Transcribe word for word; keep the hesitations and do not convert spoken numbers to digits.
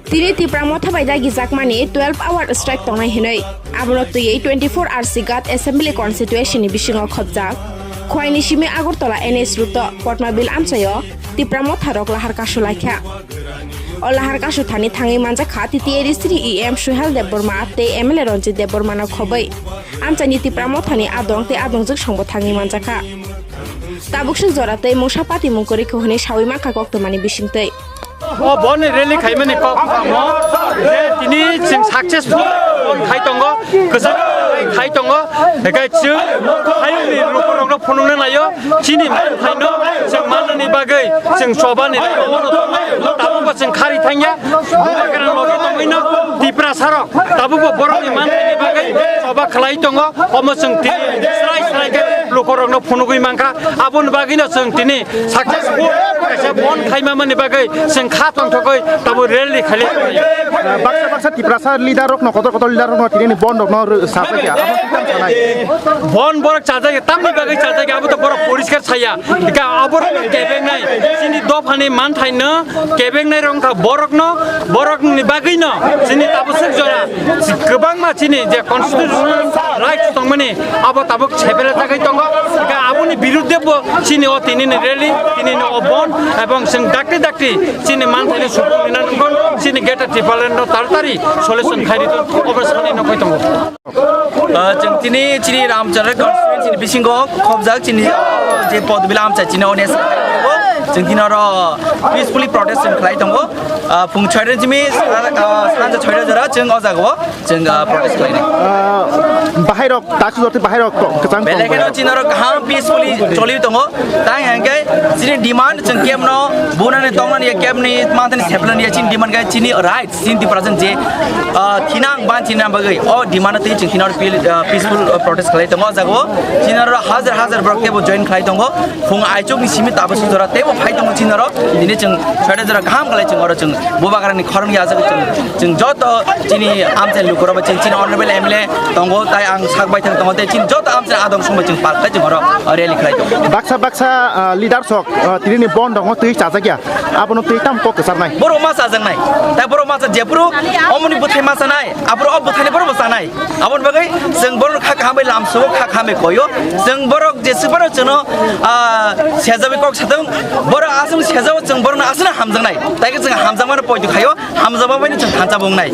Tini Tipra Motha bai dagijakmani twelve hour strike tongnai hinwi. Abono twiwi twenty-four R C Ghat Assembly Constituency ni bisingo khopjak. Khwaini simi Agartala N H route o Potmabil amchaio Tipra Motha rok lahar kasu laikha. O lahar kasu thani thangwi manjakha T T A D C ni E M Suhel Debbarma tei M L A Ranjit Debbarma no khobwi. Amchaini Tipra Motha ni adong tei adongjwk songbo thangwi manjakha. Tabuk swk jora tei mungsa pati mung kwrwi kho hwnwi sawi mankha koktwmani bisingtwi. O boni rally khaimani kok samo je tini chwng successful khai tongo, kwchak khai tongo, ekai chwng hayungni lukurokno phunukna naio, chini manthaino chwng mannani bagwi chwng chobani tabukbo chwng khari thangya, bubagrang logi tongwino Tiprasarok tabukbo borokni manthaini bagwi choba khlai tongo, omo chwng tini srai srai khe lukurokno phunugwi mankha, aboni bagwino chwng tini successful kaisa bon khaima mani bagwi chwng kha tongthogwi tabuk rally khaili. Baksa baksa Tiprasa leader rokno, kotor kotor leader rokno tini ni bon rokno rw-, sajakya. Abo twi tamo sanai. Bon borok chajakya, tamni bagwi chajakya, abo to borok poriskar saya. Ika aborokno kebengnai, chini dophani manthaino kebengnai rok wngkha borokno, borokni bagwino chini tabuk swk jora kwbangma chini je constitutional rights tongmani abo tabuk sepele jagwi tongo. Ika aboni birudde bo chini o tinini rally, tinini o bon, ebong chwng dakti dakti chini manthaino supung nina nungkon, chini Greater Tipraland no taratari solution khairi tong, obo sani nokoi tongo. Ah, chwng tini chini Ramchara constituency ni bisingo khobjak chini, ah, je Potmabil amchai chini O N S chwng tini oro peacefully protest chwng khlai tongo. Ah, phung chhoida simi, ah, sanja chhoida jora chwng o jaga o chwng, ah, protest khlainai. Ah, bahai rok, tasu jati bahai rok to, kwchang tong Belai kheno bahai rok. Chini oro kaham peacefully choli tongo. Tai hwnkhe chini demand chwng kebno bunani tongnani ya kebni mantani seplani ya chini demand khe chini right, chini Tiprasa je, ah, thinang ban chini bagwi o demand twi chwng tini oro pil-, ah, peaceful, ah, protest khlai tongo o jaga o. Chini oro hajar hajar borok tebo join khlai tongo. Phung aichukni simi tabuk sujora teibo phai tongo chini oro. Tini chwng soida jora kaham khlai chwng oro chwng bubagrani khorang ya jaga chwng, chwng joto chini amchai lukurok chwng chini honorable M L A tongo, tai ang sak bai thang tongo, tei chini joto amchai adong sumbai chwng pal khlai chwng oro rally khlai tongo. Baksa baksa, ah, leaders rok, ah, tini ni bon rok twi chajakya, abono twi tam kok kwcharnai. Borok ma chajaknai, tai borok ma cha jephuru omoni bwthai ma chanai, aphuru o bwthaini borok bo chanai. Aboni bagwi chwng borok kha kaham bai lamsao, kha kaham bai koyo. Chwng borok jeswk phano chwngno, ah, sejawi kok satung, borok aswk sejao chwng borokno aswkno hamjaknai. Tai khe chwng hamjakmano poito khaio, hamjakma baino chwng thansa bo wngnai.